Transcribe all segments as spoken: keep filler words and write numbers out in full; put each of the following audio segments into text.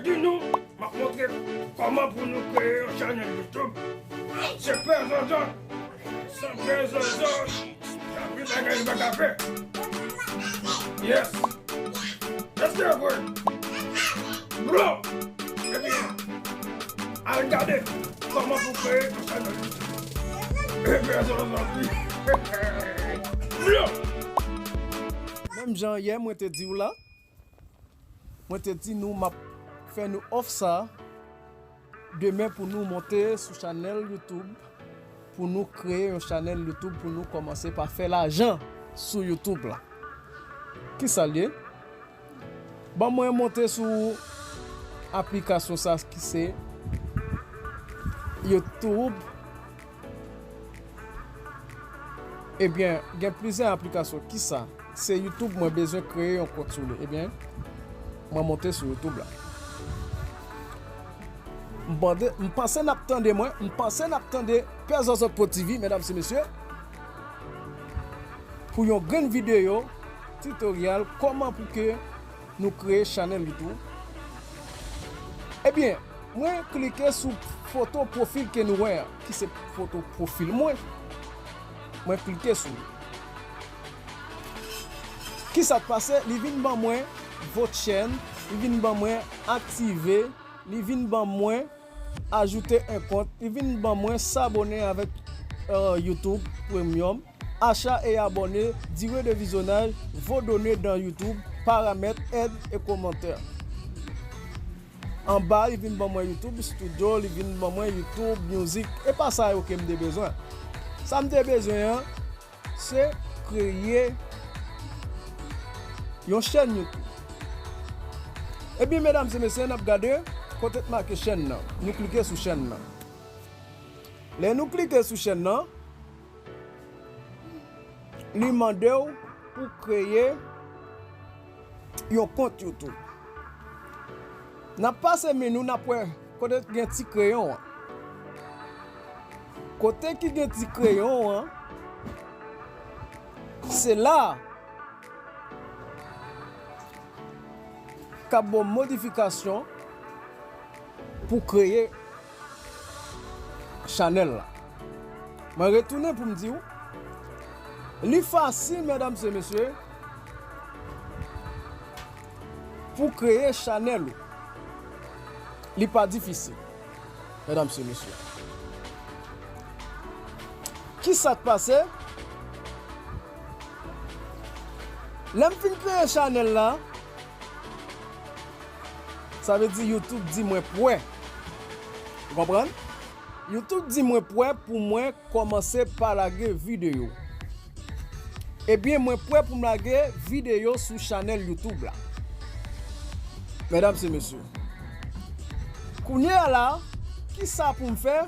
Di nou, m ap montre kòman pou nou kreye yon chanèl YouTube. Se pè zòzò. Se pè zòzò. Anpil bagay nou pa ka fè. Yes. Let's go, boy. Bro. Ebyen, al gade kòman pou kreye yon chanèl YouTube. E pè zòzò. Bro. Menm jan yè mwen te di w la, mwen te di nou m ap fè nou òf sa demen pou nou monte sou chanèl YouTube, pou nou kreye yon chanèl YouTube, pou nou kòmanse pa fè lajan sou YouTube la. Kisa l ye? Ban mwen monte sou aplikasyon sa ki se YouTube. Ebyen, gen plizyè aplikasyon. Kisa? Se YouTube, mwen bezwen kreye yon kont sou li. Ebyen, mwen monte sou YouTube la. M bande, m panse n ap tande mwen, m panse n ap tande Pè Zòzòt Pro T V, medam e mesye, pou yon grenn videyo titoryal kòman pou ke nou kreye chanèl YouTube. Ebyen, mwen klike sou foto pwofil ke nou wè an, ki se foto pwofil mwen. Mwen klike sou li. Kisa k pase? Li vin ban mwen votchèn, li vin ban mwen aktive, li vin ban mwen ajoute un compte, li vin ban mwen s'abonner avec euh, YouTube Premium, achat et abonné, durée de visionnage, vos données dans YouTube, paramètres, aide et commentaires. Anba, li vin ban mwen YouTube Studio, li vin ban mwen YouTube Music. E pa sa yo ke m te bezwen. Sa m te bezwen an, se kreye yon chèn YouTube. Ebyen, medam e mesye, n ap gade kote t make chèn nan. Nou klike sou chèn nan. Lè nou klike sou chèn nan, li mande w pou kreye yon kont YouTube. N ap pase men nou, n ap wè kote gen ti kreyon an. Kote ki gen ti kreyon an, se la k ap ba w modifikasyon pou kreye chanèl la. Mwen retounen pou m di w, li fasil, medam e mesye, pou kreye chanèl ou. Li pa difisil, medam e mesye. Kisa k pase? Lè m fin kreye chanèl la, sa vle di YouTube di mwen prè. Ou konprann? YouTube di mwen prè pou mwen kòmanse pa lage videyo. Ebyen, mwen prè pou m lage videyo sou chanèl YouTube la. Medam e mesye, kounye a la, kisa pou m fè?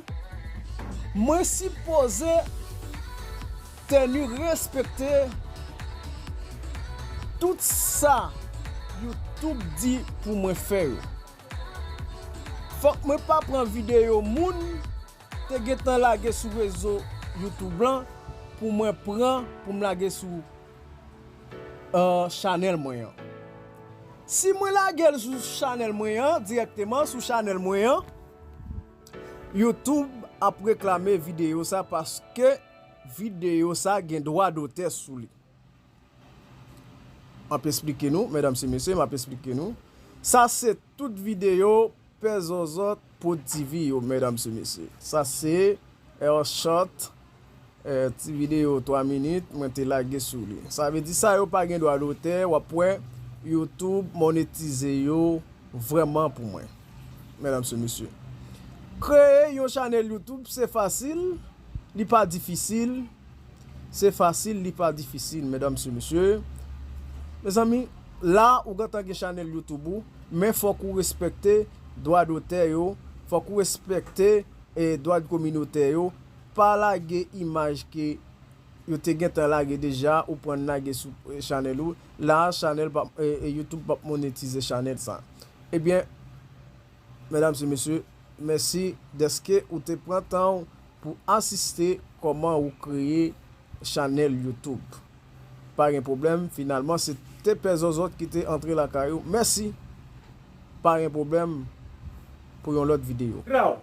Mwen sipoze teni respekte tout sa YouTube di pou mwen fè yo. Fòk mwen pa pran videyo moun te gentan lage sou rezo YouTube lan pou mwen pran pou m lage sou euh, chanèl mwen an. Si mwen lage l sou chanèl mwen an, dirèkteman sou chanèl mwen an, YouTube ap reklame videyo sa paske videyo sa gen dwa dotè sou li. M ap esplike nou, medam e mesye, m ap esplike nou. Sa se tout videyo Pè Zòzòt Pro T V yo, medam e mesye. Sa se Airshot, eh, ti videyo twa minit mwen te lage sou li. Sa vle di sa yo pa gen dwa dotè, w ap wè YouTube monetize yo vrèman pou mwen. Medam e mesye, kreye yon chanèl YouTube se fasil, li pa difisil. Se fasil, li pa difisil, medam e mesye. Mezanmi, la ou gentan gen chanèl YouTube ou, men fòk ou respekte dwa dotè yo, fòk ou respekte eh, dwa kominotè yo, pa lage imaj ke yo te gentan lage deja, ou pran lage sou eh, chanèl ou. La, chanèl p ap, eh, eh, YouTube p ap monetize chanèl sa. Ebyen, medam e mesye, mèsi dèske ou te pran tan w pou asiste kòman ou kreye chanèl YouTube. Pa gen pwoblèm, finalman, se te Pè Zòzòt ki te antre lakay ou. Mèsi. pa gen pwoblèm pou yon lòt videyo. Raw.